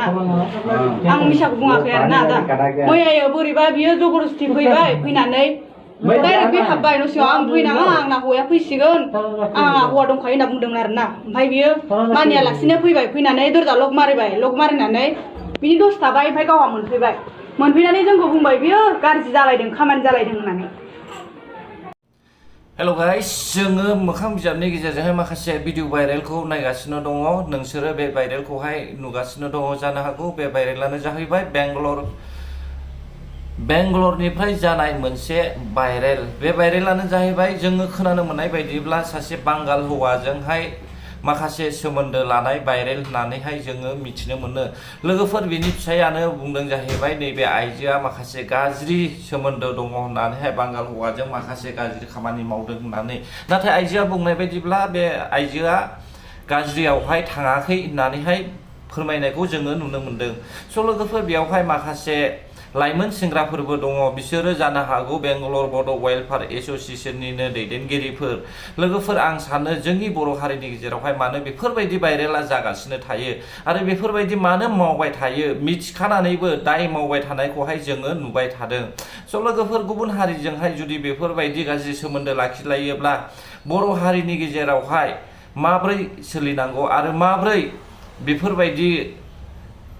ना आं मिसाखौ बुङाखै आरो ना दा मैयायो बोरैबा बियो जबरदस्ति फैबाय फैनानै डाइरेक्ट बे हाबबाय न' सिङाव आं फैनाङा आंना हौवाया फैसिगोन आंहा हौवा दंखायो होनना बुंदोंमोन आरो ना ओमफ्राय बियो मानियालासिनो फैबाय फैनानै दरजा लक मारिनानै बिनि दसे थाबाय ओमफ्राय गावहा मोनफैनानै जोंखौ बुंबाय बियो गाज्रि जालायदों खामानि जालायदों होननानै। हेल' गाइस जोङो मोखां बिजाबनि गेजेरजोंहाय माखासे भिडिअ भाइरेलखौ नायगासिनो दङ नोंसोरो बे भाइरेलखौहाय नुगासिनो दङ जानो हागौ बे भाइरेलानो जाहैबाय बेंगलरनिफ्राय जानाय मोनसे भाइरेल बे भाइरेलानो जाहैबाय जोङो खोनानो मोननाय बायदिब्ला सासे बांगाल हौवाजोंहाय माखासे सोमोन्दो लानाय भाइरेल होननानैहाय जोङो मिथिनो मोनो लोगोफोर बिनि फिसायानो बुंदों जाहैबाय नैबे आइजोआ माखासे गाज्रि सोमोन्दो दङ होननानैहाय बांगाल हौवाजों माखासे गाज्रि खामानि मावदों होननानै नाथाय आइजोआ बुंनाय बायदिब्ला बे आइजोआ गाज्रियावहाय थाङाखै होननानैहाय फोरमायनायखौ जोङो नुनो मोनदों स' लोगोफोर बेयावहाय माखासे लाइमोन सेंग्राफोरबो दङ बिसोरो जानो हागौ बेंगलर बड' वेलफेयार एस'सिएशननिनो दैदेनगिरिफोर लोगोफोर आं सानो जोंनि बर' हारिनि गेजेरावहाय मानो बेफोरबायदि भाइरेला जागासिनो थायो आरो बेफोरबायदि मानो मावबाय थायो मिथिखानानैबो दाय मावबाय थानायखौहाय जोङो नुबाय थादों स' लोगोफोर गुबुन हारिजोंहाय जुदि बेफोरबायदि गाज्रि सोमोन्दो लाखिलायोब्ला बर' हारिनि गेजेरावहाय माब्रै सोलिनांगौ आरो माब्रै बेफोरबायदि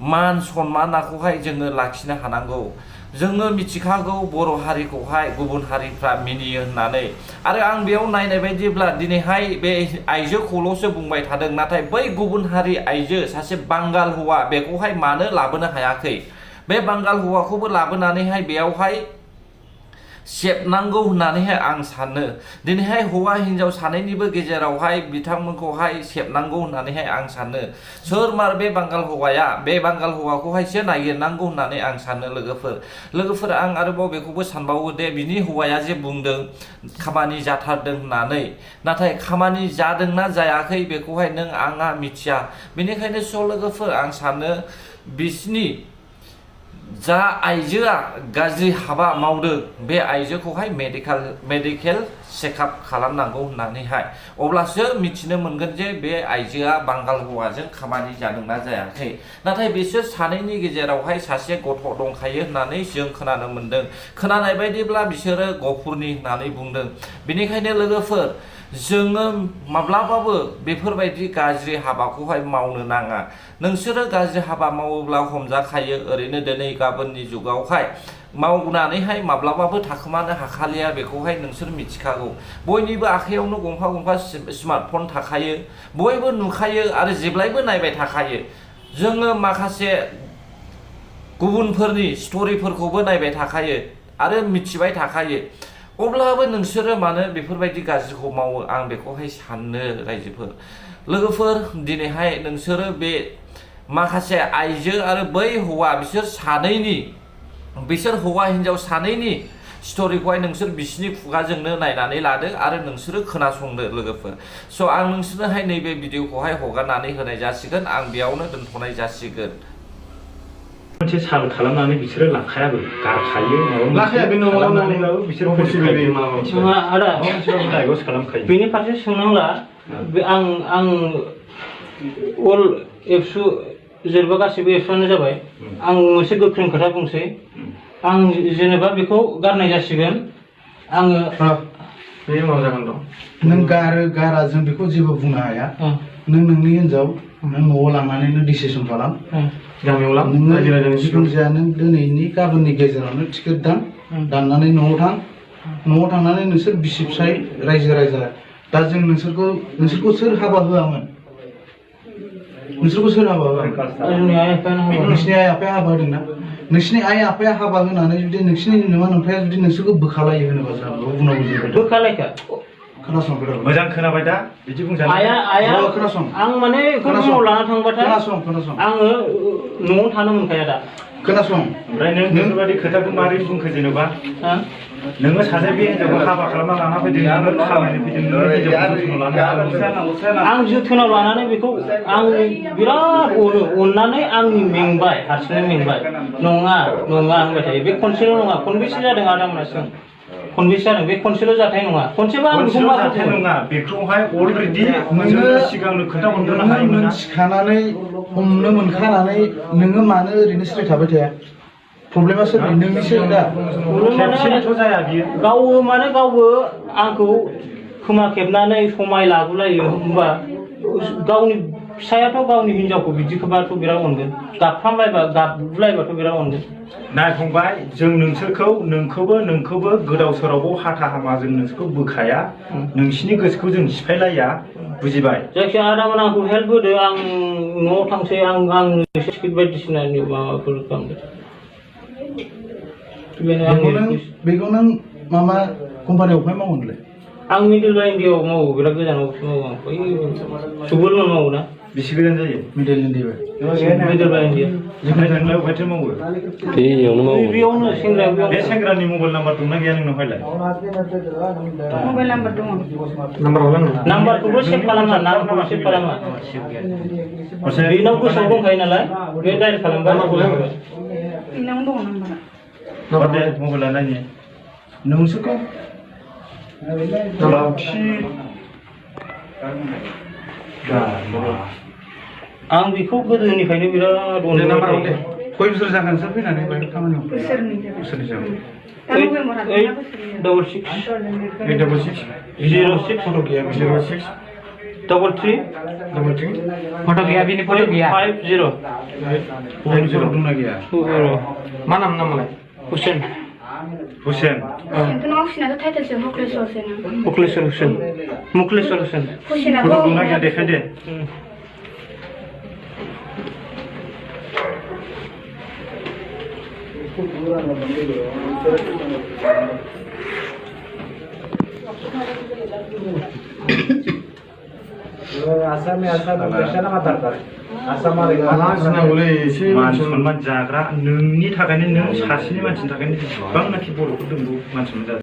मान सन्मानखौहाय जोङो लाखिनो हानांगौ जोङो मिथिखागौ बर' हारिखौहाय गुबुन हारिफ्रा मिनियो होननानै आरो आं बेयाव नायनाय बायदिब्ला दिनैहाय बे आइजोखौल'सो बुंबाय थादों नाथाय बै गुबुन हारि आइजो सासे बांगाल हौवा बेखौहाय मानो लाबोनो हायाखै बे बांगाल हौवाखौबो लाबोनानैहाय बेयावहाय सेबनांगौ होननानैहाय आं सानो दिनैहाय हौवा हिन्जाव सानैनिबो गेजेरावहाय बिथांमोनखौहाय सेबनांगौ होननानैहाय आं सानो सोर मार बे बांगाल हौवाया बे बांगाल हौवाखौहायसो नागिरनांगौ होननानै आं सानो लोगोफोर आं आरोबाव बेखौबो सानबावो दे बिनि हौवाया जे बुंदों खामानि जाथारदों होननानै नाथाय खामानि जादोंना जायाखै बेखौहाय नों आंहा मिथिया बेनिखायनो स' लोगोफोर आं सानो बिसिनि जा आइजोआ गाज्रि हाबा मावदों बे आइजोखौहाय मेडिकेल चेकआप खालामनांगौ होननानैहाय अब्लासो मिथिनो मोनगोन जे बे आइजोआ बांगाल हौवाजों खामानि जादोंना जायाखै नाथाय बिसोर सानैनि गेजेरावहाय सासे गथ' दंखायो होननानै जों खोनानो मोनदों खोनानाय बायदिब्ला बिसोरो गफुरनि होननानै बुंदों बेनिखायनो लोगोफोर जोङो माब्लाबाबो बेफोरबायदि गाज्रि हाबाखौहाय मावनो नाङा नोंसोरो गाज्रि हाबा मावोब्ला हमजाखायो ओरैनो दिनै गाबोननि जुगावहाय मावनानैहाय माब्लाबाबो थाखोमानो हाखालिया बेखौहाय नोंसोर मिथिखागौ बयनिबो आखायावनो गंफा स्मार्टफन थाखायो बयबो नुखायो आरो जेब्लायबो नायबाय थाखायो जोङो माखासे गुबुनफोरनि स्ट'रिफोरखौबो नायबाय थाखायो आरो मिथिबाय थाखायो अब्लाबो नोंसोरो मानो बेफोरबायदि गाज्रिखौ मावो आं बेखौहाय साननो रायजोफोर लोगोफोर दिनैहाय नोंसोरो बे माखासे आइजो आरो बै हौवा बिसोर हौवा हिन्जाव सानैनि स्ट'रिखौहाय नोंसोर बिसिनि खुगाजोंनो नायनानै लादो आरो नोंसोरो खोनासंदो लोगोफोर स' आं नोंसोरनोहाय नैबे भिडिअखौहाय हगारनानै होनाय जासिगोन आं बेयावनो दोनथ'नाय जासिगोन मोनसे साल खालामनानै बिसोरो लाखायाबो गारखायो बिसोर बेनि फारसे सोंनांला आं अल एबसु जेनेबा गासिबो एबसुआनो जाबाय आं मोनसे गोख्रों खोथा बुंसै आं जेनेबा बेखौ गारनाय जासिगोन आङो बे माबा जागोन दं नों गारा जों बेखौ जेबो बुंनो हाया नों नोंनि हिनजाव नों न'आव लांनानै नों डिसिसन खालाम गामियाव लां जिखुनु जाया नों दिनैनि गाबोननि गेजेरावनो टिकेट दाननानै न'आव थांनानै नोंसोर बिसि फिसाय रायजो राजा दा जों नोंसोरखौ सोर हाबा होआमोन नोंसोरखौ सोर हाबा होआ नोंसिनि आइ आफाया हाबा होदोंना नोंसिनि आइ आफाया हाबा होनानै जुदि नोंसिनि नोमा नोमफाया जुदि नोंसोरखौ बोखालायो होनोबा उनाव बोखालायखा खोनासं मोजां खोनाबाय दा बिदि बुंजायो खोनासं आं माने रुमाव लाना थांबाथाय खोनासं आङो न'आव थानो मोनखाया दा खोनासं ओमफ्राय नों बेफोरबायदि खोथाखौ मारै बुंखो जेनेबा नोङो सासे बे हिनजावखौ हाबा खालामना लाना फैदों खामायनो फैदों आं जोथोनाव लानानै बेखौ आं बिराद अननानै आंनि मेंबाय हारसिंनो मेंबाय नङा होनबाय थायो बे खनसेल' नङा खनबेसे जादों आदामोनासिम खनबेसे जादों बे खनसेल' जाथाय नङा खनसेबा आं बेखौ खनसेल' मा जाथाय नङा बेखौहाय अलरेडि नोङो जोङो सिगांनो खोन्थाहरनो हायोमोन ना मिथिखानानै हमनो मोनखानानै नोङो मानो ओरैनो सिरि थाबाय थाया प्रब्लेमा सोरनि नोंनिसो दा खेबसेथ' जाया बियो गावबो माने गावबो आंखौ खोमा खेबनानै समाय लाबोलायो होमबा गावनि फिसायाथ' गावनि हिनजावखौ बिदिखौबाथ' बिराद अनगोन गाबफ्रामलायबा गाबलायबाथ' बिराद अनगोन नाय फंबाय जों नोंखौबो गोदाव सोरावबो हाथा हामा जों नोंसोरखौ बोखाया नोंसिनि गोसोखौ जों सिफायलाया बुजिबाय जायखिया आदामोन आंखौ हेल्प होदो आं न'आव थांसै आं टिकेट बायदिसिनानि माबाफोर खालामदो बेखौ नों माबा कम्पानियावहाय मावो नोंलाय आं मिडिल बा इन्डियाआव मावो बिराद गोजानावसो मावो आं बै सुबुलमोन मावो ना बेसे गोजान जायो मिडिल इन्डिया मिडिल बा इन्डिया ओमफ्राय नोंलाय बबेहायथो मावो बेयावनो सेंग्रा बे सेंग्रानि मबाइल नाम्बार दंना गैया नोंनावहायलाय मबाइल नाम्बार दङ नाम्बारखौबो सेभ खालामा नाम्बारखौबो सेभ खालामा बेनाव गोसोआव दंखायो नालाय बे डाइरेक्ट खालामबा बेनावनो दङ नाम्बारा दे मबाइला नायनि नोंसोरखौ लावथि आं बेखौ गोदोनिफ्रायनो बिराद खय बोसोर जागोन सोर फैनानै बेहाय खामानियाव बोसोरनै बोसोरनै जाबाय दा नभेम्बराव थांना बोसोरनै 866 06 फट' गैया 06 33 फट' गैया बिनि फट' गैया 50 दंना गैया मा नाम नामलाय हुसेन हुसेन खिन्थु नों फिसिनाथ' टाइटेलसो हक्लेश्वरसो नों मुक्लेश्वर हुसेन हुसेनाथ' फट' दंना गैया देखाय दे मान सनमान जाग्रा नोंनि थाखायनो नों सासेनि मानसिनि थाखायनो जेसेबांनाखि बर'फोर दङ मान सनमान जादों